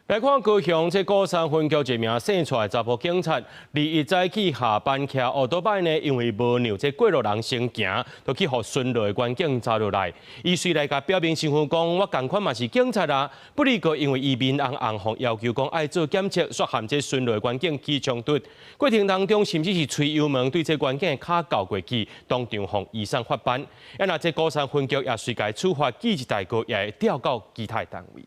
來看高雄這鼓山分局一名姓蔡的查埔警察，禮一早起下班騎歐多擺呢，因為無讓這過路人先行，就去予巡邏的員警查落來。伊隨來共表明身份，講我仝款嘛是警察啊。不過因為伊面紅紅，予要求講愛做檢測，煞和這巡邏員警起衝突。過程當中，甚至是催油門對這員警的跤轎過去，當場予移送法辦。啊，若這鼓山分局也隨共處罰記一大過，也會調到其他單位。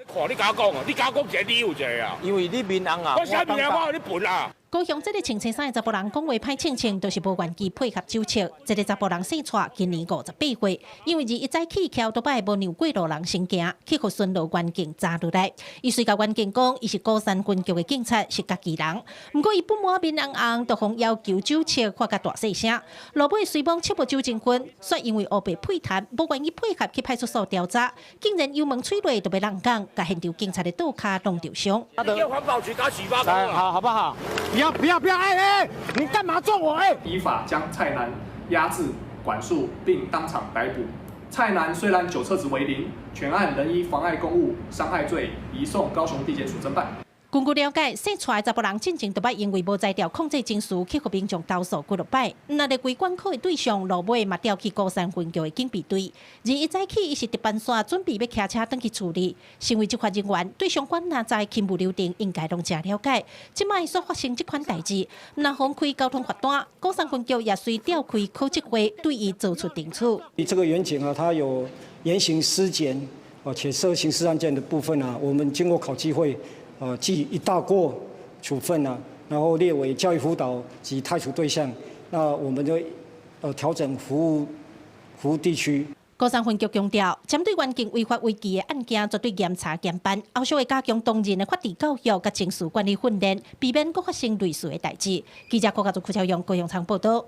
看你敢講啊？你敢講一個理由一個啊？因為你面紅啊！我啥面紅？我予你笨啊！高雄這个穿青衫的查埔人講話歹銃銃，就是無願意配合酒測。這个查埔人姓蔡，今年58歲，因為禮一早起騎歐多擺無讓過路人先行，去予巡邏員警查落來。伊隨共員警講，伊是鼓山分局的警察，是家己人。毋過伊不滿面紅紅，就予要求酒測，發甲大細聲。落尾雖罔測無酒精分，煞因為烏白屁談，無願意配合去派出所調查，竟然油門催落就欲挵工，共現場警察的倒跤弄著傷。叫環保局搞洗發來，好，好不好？不要不要不要！哎哎，你幹嘛撞我？哎！依法將蔡男押至管束，並當場逮捕。蔡男雖然酒測值為零，全案仍依妨礙公務傷害罪移送高雄地檢署偵辦。根據了解，姓蔡的查埔人進前就捌因為無才調控制情緒，去予民眾投訴幾落擺。若咧規管科的對象，落尾嘛調去鼓山分局的警備隊。禮一早起，伊是值班煞準備欲騎車轉去處理。身為執法人員，對相關若在勤務流程應該攏誠了解。這擺煞發生這款代誌，若予開交通罰單，鼓山分局也隨調開考績會對伊做出懲處。你這個員警啊，他有言行失檢，哦，且涉刑事案件的部分啊，我們經過考紀會，記一大過處分啊，然後列為教育輔導及汰除對象，那我們就調整服務地區。鼓山分局強調，針對員警違法違紀的案件，絕對嚴查嚴辦，後續會加強當人的法治教育佮情緒管理訓練，避免閣發生類似的代誌。記者郭家族、柯超勇、高永昌報道。